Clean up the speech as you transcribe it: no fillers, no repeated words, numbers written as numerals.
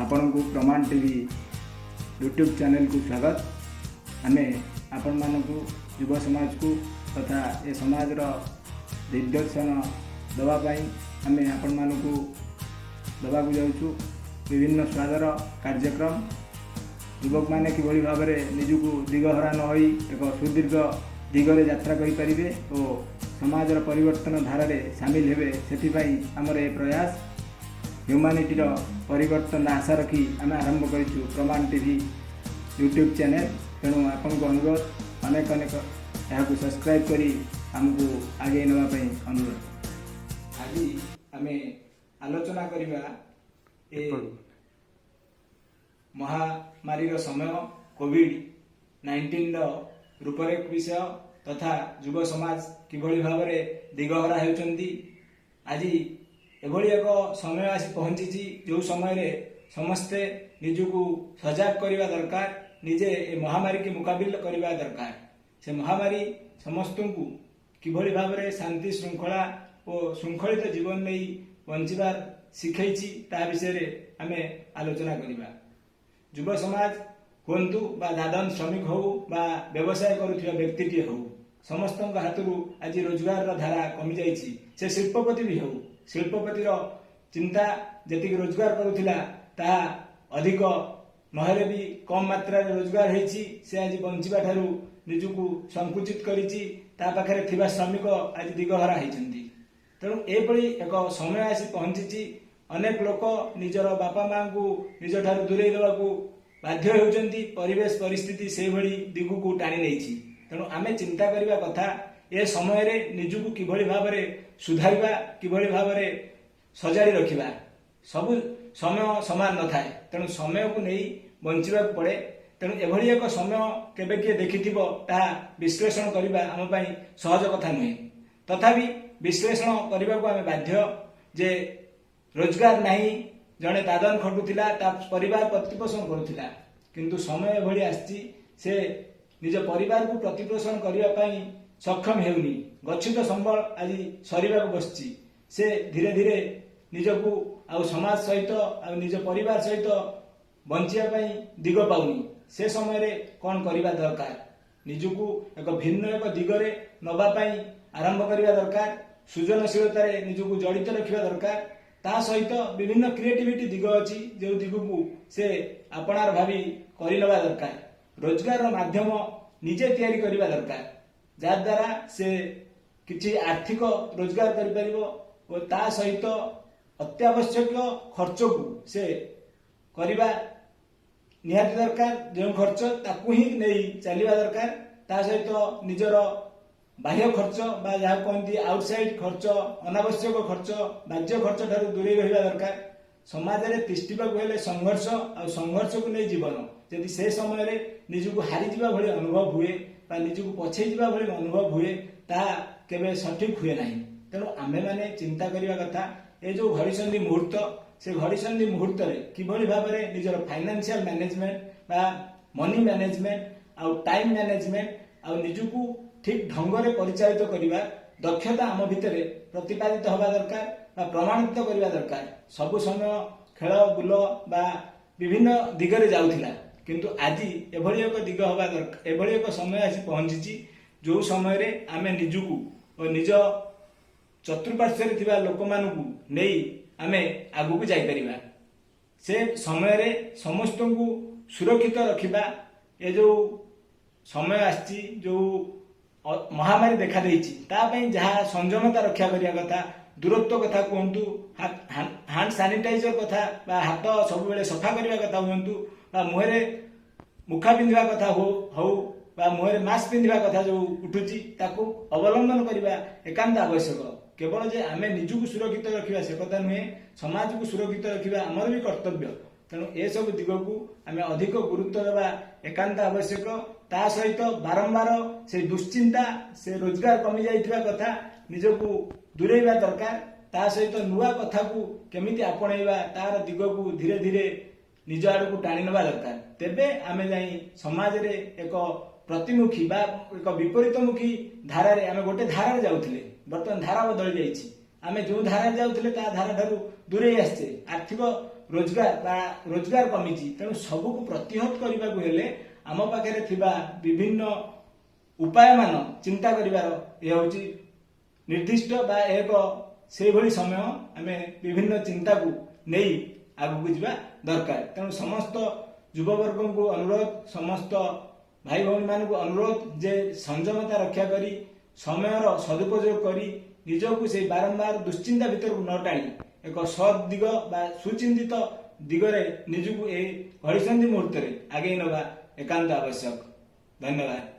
ଆପଣଙ୍କୁ ପ୍ରମାଣ TV YouTube ଚ୍ୟାନେଲକୁ ସ୍ୱାଗତ। ଆମେ ଆପଣମାନଙ୍କୁ, ଯୁବ ସମାଜକୁ ତଥା ଏ ସମାଜର ଦିଗ୍ଦର୍ଶନ ଦେବା ପାଇଁ ଆମେ ଆପଣମାନଙ୍କୁ ଦେବାକୁ ଯାଉଛୁ ବିଭିନ୍ନ ସ୍ୱାଦର କାର୍ଯ୍ୟକ୍ରମ। ଯୁବକମାନେ କିଭଳି ଭାବରେ ନିଜକୁ ଦିଗହରା ନ ହୋଇ ଏକ ସୁଦୀର୍ଘ ଦିଗରେ ଯାତ୍ରା କରିପାରିବେ ଓ ସମାଜର ପରିବର୍ତ୍ତନ ଧାରାରେ ସାମିଲ ହେବେ, ସେଥିପାଇଁ ଆମର ଏ ପ୍ରୟାସ। ହ୍ୟୁମାନିଟିର ପରିବର୍ତ୍ତନ ଆଶା ରଖି ଆମେ ଆରମ୍ଭ କରିଛୁ ପ୍ରମାଣ ଟିଭି ୟୁଟ୍ୟୁବ୍ ଚ୍ୟାନେଲ୍। ତେଣୁ ଆପଣଙ୍କୁ ଅନୁରୋଧ, ଅନେକ ଅନେକ ଏହାକୁ ସବସ୍କ୍ରାଇବ୍ କରି ଆମକୁ ଆଗେଇ ନେବା ପାଇଁ ଅନୁରୋଧ। ଆଜି ଆମେ ଆଲୋଚନା କରିବା ଏ ମହାମାରୀର ସମୟ, କୋଭିଡ-19ର ରୂପରେଖ ବିଷୟ ତଥା ଯୁବ ସମାଜ କିଭଳି ଭାବରେ ଦିଗହରା ହେଉଛନ୍ତି। ଆଜି ଏଭଳି ଏକ ସମୟ ଆସି ପହଞ୍ଚିଛି, ଯେଉଁ ସମୟରେ ସମସ୍ତେ ନିଜକୁ ସଜାଗ କରିବା ଦରକାର, ନିଜେ ଏ ମହାମାରୀକି ମୁକାବିଲା କରିବା ଦରକାର। ସେ ମହାମାରୀ ସମସ୍ତଙ୍କୁ କିଭଳି ଭାବରେ ଶାନ୍ତି ଶୃଙ୍ଖଳା ଓ ଶୃଙ୍ଖଳିତ ଜୀବନ ନେଇ ବଞ୍ଚିବାର ଶିଖେଇଛି, ତାହା ବିଷୟରେ ଆମେ ଆଲୋଚନା କରିବା। ଯୁବ ସମାଜ ହୁଅନ୍ତୁ ବା ଦାଦନ ଶ୍ରମିକ ହଉ ବା ବ୍ୟବସାୟ କରୁଥିବା ବ୍ୟକ୍ତିଟିଏ ହଉ, ସମସ୍ତଙ୍କ ହାତରୁ ଆଜି ରୋଜଗାରର ଧାରା କମିଯାଇଛି। ସେ ଶିଳ୍ପପତି ବି ହଉ, ଶିଳ୍ପପତିର ଚିନ୍ତା ଯେତିକି ରୋଜଗାର କରୁଥିଲା ତାହା ଅଧିକ ନହେଲେ ବି କମ ମାତ୍ରାରେ ରୋଜଗାର ହେଇଛି। ସେ ଆଜି ବଞ୍ଚିବା ଠାରୁ ନିଜକୁ ସଂକୁଚିତ କରିଛି। ତା ପାଖରେ ଥିବା ଶ୍ରମିକ ଆଜି ଦିଗହରା ହେଇଛନ୍ତି। ତେଣୁ ଏଭଳି ଏକ ସମୟ ଆସି ପହଞ୍ଚିଛି, ଅନେକ ଲୋକ ନିଜର ବାପା ମାଙ୍କୁ ନିଜଠାରୁ ଦୂରେଇ ଦେବାକୁ ବାଧ୍ୟ ହେଉଛନ୍ତି। ପରିବେଶ ପରିସ୍ଥିତି ସେଇଭଳି ଦିଗକୁ ଟାଣି ନେଇଛି। ତେଣୁ ଆମେ ଚିନ୍ତା କରିବା କଥା, ଏ ସମୟରେ ନିଜକୁ କିଭଳି ଭାବରେ ସୁଧାରିବା, କିଭଳି ଭାବରେ ସଜାଡ଼ି ରଖିବା। ସବୁ ସମୟ ସମାନ ନଥାଏ, ତେଣୁ ସମୟକୁ ନେଇ ବଞ୍ଚିବାକୁ ପଡ଼େ। ତେଣୁ ଏଭଳି ଏକ ସମୟ କେବେ କିଏ ଦେଖିଥିବ, ତାହା ବିଶ୍ଳେଷଣ କରିବା ଆମ ପାଇଁ ସହଜ କଥା ନୁହେଁ। ତଥାପି ବିଶ୍ଳେଷଣ କରିବାକୁ ଆମେ ବାଧ୍ୟ ଯେ ରୋଜଗାର ନାହିଁ, ଜଣେ ଦାଦନ ଖଟୁଥିଲା, ତା ପରିବାର ପ୍ରତିପୋଷଣ କରୁଥିଲା। କିନ୍ତୁ ସମୟ ଏଭଳି ଆସିଛି, ସେ ନିଜ ପରିବାରକୁ ପ୍ରତିପୋଷଣ କରିବା ପାଇଁ ସକ୍ଷମ ହେଉନି। ଗଚ୍ଛିତ ସମ୍ବଳ ଆଜି ସରିବାକୁ ବସିଛି। ସେ ଧୀରେ ଧୀରେ ନିଜକୁ ଆଉ ସମାଜ ସହିତ ଆଉ ନିଜ ପରିବାର ସହିତ ବଞ୍ଚିବା ପାଇଁ ଦିଗ ପାଉନି। ସେ ସମୟରେ କ'ଣ କରିବା ଦରକାର? ନିଜକୁ ଏକ ଭିନ୍ନ ଏକ ଦିଗରେ ନବା ପାଇଁ ଆରମ୍ଭ କରିବା ଦରକାର। ସୃଜନଶୀଳତାରେ ନିଜକୁ ଜଡ଼ିତ ରଖିବା ଦରକାର। ତା ସହିତ ବିଭିନ୍ନ କ୍ରିଏଟିଭିଟି ଦିଗ ଅଛି, ଯେଉଁ ଦିଗକୁ ସେ ଆପଣାର ଭାବି କରିନେବା ଦରକାର। ରୋଜଗାରର ମାଧ୍ୟମ ନିଜେ ତିଆରି କରିବା ଦରକାର, ଯାହାଦ୍ୱାରା ସେ କିଛି ଆର୍ଥିକ ରୋଜଗାର କରିପାରିବ ଓ ତା ସହିତ ଅତ୍ୟାବଶ୍ୟକ ଖର୍ଚ୍ଚକୁ ସେ କରିବା ନିହାତି ଦରକାର। ଯେଉଁ ଖର୍ଚ୍ଚ, ତାକୁ ହିଁ ନେଇ ଚାଲିବା ଦରକାର। ତା ସହିତ ନିଜର ବାହ୍ୟ ଖର୍ଚ୍ଚ ବା ଯାହା କହନ୍ତି ଆଉଟସାଇଡ୍ ଖର୍ଚ୍ଚ, ଅନାବଶ୍ୟକ ଖର୍ଚ୍ଚ, ବାହ୍ୟ ଖର୍ଚ୍ଚ ଠାରୁ ଦୂରେଇ ରହିବା ଦରକାର। ସମାଜରେ ତିଷ୍ଠିବାକୁ ହେଲେ ସଂଘର୍ଷ ଆଉ ସଂଘର୍ଷକୁ ନେଇ ଜୀବନ। ଯଦି ସେ ସମୟରେ ନିଜକୁ ହାରିଯିବା ଭଳି ଅନୁଭବ ହୁଏ ବା ନିଜକୁ ପଛେଇ ଯିବା ଭଳି ଅନୁଭବ ହୁଏ, ତାହା କେବେ ସଠିକ ହୁଏ ନାହିଁ। ତେଣୁ ଆମ୍ଭେମାନେ ଚିନ୍ତା କରିବା କଥା, ଏ ଯୋଉ ଘଡ଼ିସନ୍ଧି ମୁହୂର୍ତ୍ତ, ସେ ଘଡ଼ିସନ୍ଧି ମୁହୂର୍ତ୍ତରେ କିଭଳି ଭାବରେ ନିଜର ଫାଇନାନ୍ସିଆଲ ମ୍ୟାନେଜମେଣ୍ଟ ବା ମନି ମ୍ୟାନେଜମେଣ୍ଟ ଆଉ ଟାଇମ୍ ମ୍ୟାନେଜମେଣ୍ଟ ଆଉ ନିଜକୁ ଠିକ ଢଙ୍ଗରେ ପରିଚାଳିତ କରିବା ଦକ୍ଷତା ଆମ ଭିତରେ ପ୍ରତିପାଦିତ ହେବା ଦରକାର ବା ପ୍ରମାଣିତ କରିବା ଦରକାର। ସବୁ ସମୟ ଖେଳ ବୁଲ ବା ବିଭିନ୍ନ ଦିଗରେ ଯାଉଥିଲା, କିନ୍ତୁ ଆଜି ଏଭଳି ଏକ ଦିଗ ହେବା ଦରକାର, ଏଭଳି ଏକ ସମୟ ଆସି ପହଞ୍ଚିଛି, ଯେଉଁ ସମୟରେ ଆମେ ନିଜକୁ ଓ ନିଜ ଚତୁଃପାର୍ଶ୍ୱରେ ଥିବା ଲୋକମାନଙ୍କୁ ନେଇ ଆମେ ଆଗକୁ ଯାଇପାରିବା। ସେ ସମୟରେ ସମସ୍ତଙ୍କୁ ସୁରକ୍ଷିତ ରଖିବା। ଏ ଯେଉଁ ସମୟ ଆସିଛି, ଯେଉଁ ମହାମାରୀ ଦେଖାଦେଇଛି, ତା ପାଇଁ ଯାହା ସଂଯମତା ରକ୍ଷା କରିବା କଥା, ଦୂରତ୍ୱ କଥା କୁହନ୍ତୁ, ହ୍ୟାଣ୍ଡ ସାନିଟାଇଜର କଥା ବା ହାତ ସବୁବେଳେ ସଫା କରିବା କଥା ହୁଅନ୍ତୁ ବା ମୁହଁରେ ମୁଖା ପିନ୍ଧିବା କଥା ହଉ ବା ମୁହଁରେ ମାସ୍କ ପିନ୍ଧିବା କଥା ଯୋଉ ଉଠୁଛି, ତାକୁ ଅବଲମ୍ବନ କରିବା ଏକାନ୍ତ ଆବଶ୍ୟକ। କେବଳ ଯେ ଆମେ ନିଜକୁ ସୁରକ୍ଷିତ ରଖିବା ସେ କଥା ନୁହେଁ, ସମାଜକୁ ସୁରକ୍ଷିତ ରଖିବା ଆମର ବି କର୍ତ୍ତବ୍ୟ। ତେଣୁ ଏସବୁ ଦିଗକୁ ଆମେ ଅଧିକ ଗୁରୁତ୍ୱ ଦେବା ଏକାନ୍ତ ଆବଶ୍ୟକ। ତା ସହିତ ବାରମ୍ବାର ସେ ଦୁଶ୍ଚିନ୍ତା, ସେ ରୋଜଗାର କମି ଯାଇଥିବା କଥା ନିଜକୁ ଦୂରେଇବା ଦରକାର। ତା ସହିତ ନୂଆ କଥାକୁ କେମିତି ଆପଣେଇବା, ତାର ଦିଗକୁ ଧୀରେ ଧୀରେ ନିଜ ଆଡ଼କୁ ଟାଣି ନେବା ଦରକାର। ତେବେ ଆମେ ଯାଇ ସମାଜରେ ଏକ ପ୍ରତିମୁଖୀ ବା ଏକ ବିପରୀତମୁଖୀ ଧାରାରେ, ଆମେ ଗୋଟେ ଧାରାରେ ଯାଉଥିଲେ, ବର୍ତ୍ତମାନ ଧାରା ବଦଳି ଯାଇଛି। ଆମେ ଯେଉଁ ଧାରାରେ ଯାଉଥିଲେ ତା ଧାରା ଠାରୁ ଦୂରେଇ ଆସିଛେ। ଆର୍ଥିକ ରୋଜଗାର ବା ରୋଜଗାର କମିଛି। ତେଣୁ ସବୁକୁ ପ୍ରତିହତ କରିବାକୁ ହେଲେ ଆମ ପାଖରେ ଥିବା ବିଭିନ୍ନ ଉପାୟମାନ ଚିନ୍ତା କରିବାର ଏ ହେଉଛି ନିର୍ଦ୍ଦିଷ୍ଟ ବା ଏକ ସେଇଭଳି ସମୟ। ଆମେ ବିଭିନ୍ନ ଚିନ୍ତାକୁ ନେଇ ଆଗକୁ ଯିବା ଦରକାର। ତେଣୁ ସମସ୍ତ ଯୁବବର୍ଗଙ୍କୁ ଅନୁରୋଧ, ସମସ୍ତ ଭାଇ ଭଉଣୀମାନଙ୍କୁ ଅନୁରୋଧ ଯେ ସଂଯମତା ରକ୍ଷା କରି, ସମୟର ସଦୁପଯୋଗ କରି, ନିଜକୁ ସେଇ ବାରମ୍ବାର ଦୁଶ୍ଚିନ୍ତା ଭିତରକୁ ନ ଟାଣି ଏକ ସଦ୍ ଦିଗ ବା ସୁଚିନ୍ତିତ ଦିଗରେ ନିଜକୁ ଏ ଘଡ଼ିସନ୍ଧି ମୁହୂର୍ତ୍ତରେ ଆଗେଇ ନେବା ଏକାନ୍ତ ଆବଶ୍ୟକ। ଧନ୍ୟବାଦ।